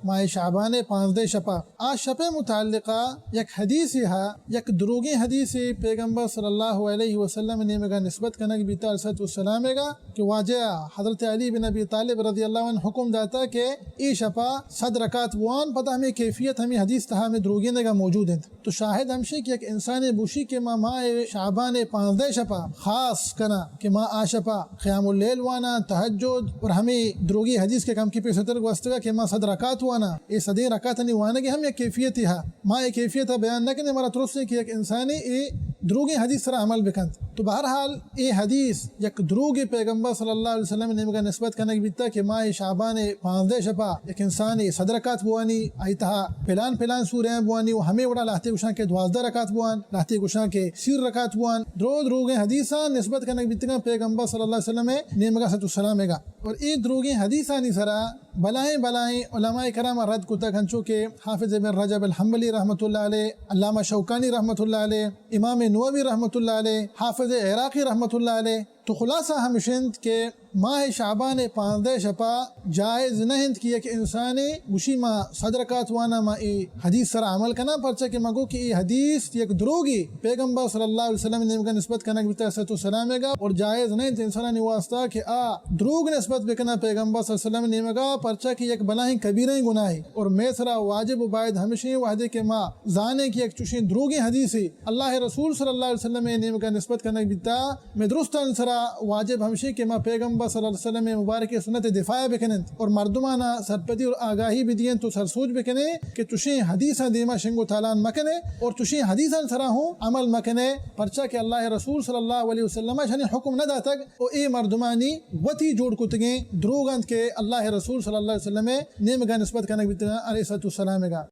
ماہ شعبان ءِ پانزدہ شپا۔ آ شپ ءِ متعلقہ یک حدیثے ہا، یک دروگیں حدیثے پیغمبر صلی اللہ علیہ وسلم ءِ نیمگا نسبت کنگ بیتا علیہ الصلوۃ والسلام ءِ گا کہ واجہ حضرت علی بن ابی طالب رضی اللہ عنہ حکم داتا کہ اے شپا صد رکعت بوان، پدا ہمے کیفیت ہمے حدیث تہا ہمے دروگینگا موجود انت۔ تو شاہد ہمشی کہ یک انسانے بوشی کہ ما ماہ شعبان ءِ پانزدہ شپا خاص کنا کہ ما آ شپا قیام اللیل وانا، تہجد اور ہمے دروگی حدیث کہ کمکی پیسرتر گوستگا کہ ما صد رکعت وانا، اے صدیں رکعتانی وانگی ہم یک کیفیتے ہا۔ ما اے کیفیتا بیان نہ کنیں، مارا ترسیں کہ یک انسانے اے دروگیں حدیث سرا عمل بکنت۔ تو بہرحال اے حدیث یک دروگے پیغمبر صلی اللہ علیہ وسلم ءِ نیمگا نسبت کنگ بیتا کہ ماہ شعبان ءِ پانزدہ شپا یک انسانے صد رکعت بوانی، آئی تہا پلان پلان سورہ بوانی و ہمے وڑا لہتے گوشاں کہ دوازدہ رکعت بوان، لہتے گوشاں کہ سی رکعت بوان۔ درو دروگیں حدیثاں نسبت کنگ بیتگاں پیغمبر صلی اللہ علیہ وسلم ءِ نیمگا صلوۃ والسلام ءِ گا۔ اور اے دروگیں حدیثانی سرا بلاہیں بلاہیں علماء کرام رد کتگ، ہنچو کہ حافظ ابن رجب الحنبلی رحمۃ اللہ علیہ، علامہ شوکانی رحمۃ اللہ علیہ، امام نووی رحمۃ اللہ علیہ، حافظ عراقی رحمۃ اللہ علیہ۔ تو خلاصہ ہمش انت کہ ماہ شعبان ءِ پانزدہ شپا جائز نہ انت کہ یک انسانے گوشی ما صد رکعت وانا، ما اے حدیث سرا عمل کناں، پرچا کہ ما گو کہ اے حدیث یک دروگے پیغمبر صلی اللہ علیہ وسلم ءِ نیمگا نسبت کنگ بیتا علیہ الصلوۃ والسلام ءِ گا، اور جائز نہ انت انسانانی واسطہ کہ آ دروگ نسبت بکنا پیغمبر صلی اللہ علیہ وسلم ءِ نیمگا، پرچا کہ یک بلاہیں کبیریں گناہے۔ اور مئے سرا واجب و باید ہمشیں وہدے کہ ما زانیں کہ یک چوشیں دروگیں حدیثے اللہ ءِ رسول صلی اللہ علیہ وسلم ءِ نیمگا نسبت کنگ بیتا، مئے درستان سرا واجب ہمشی کہ ما پیغمبر صلی اللہ علیہ وسلم ءِ مبارک سنت ءِ دفاع بکنیں اور مردمانا سرپدی اور آگاہی بدییں تو سرسوج بکنیں کہ چشیں حدیثاں دیما شنگ و تالان مکنیں اور چشیں حدیثاں سرا ہوں عمل مکنیں، پرچا کہ اللہ ءِ رسول صلی اللہ علیہ وسلم ءَ اشانی حکم نہ داتگ و اے مردمانی وتی جوڑ کتگیں دروگ انت کہ اللہ ءِ رسول صلی اللہ علیہ وسلم ءِ نیمگا نسبت کنگ بیتگاں علیہ الصلوۃ والسلام ءِ گا۔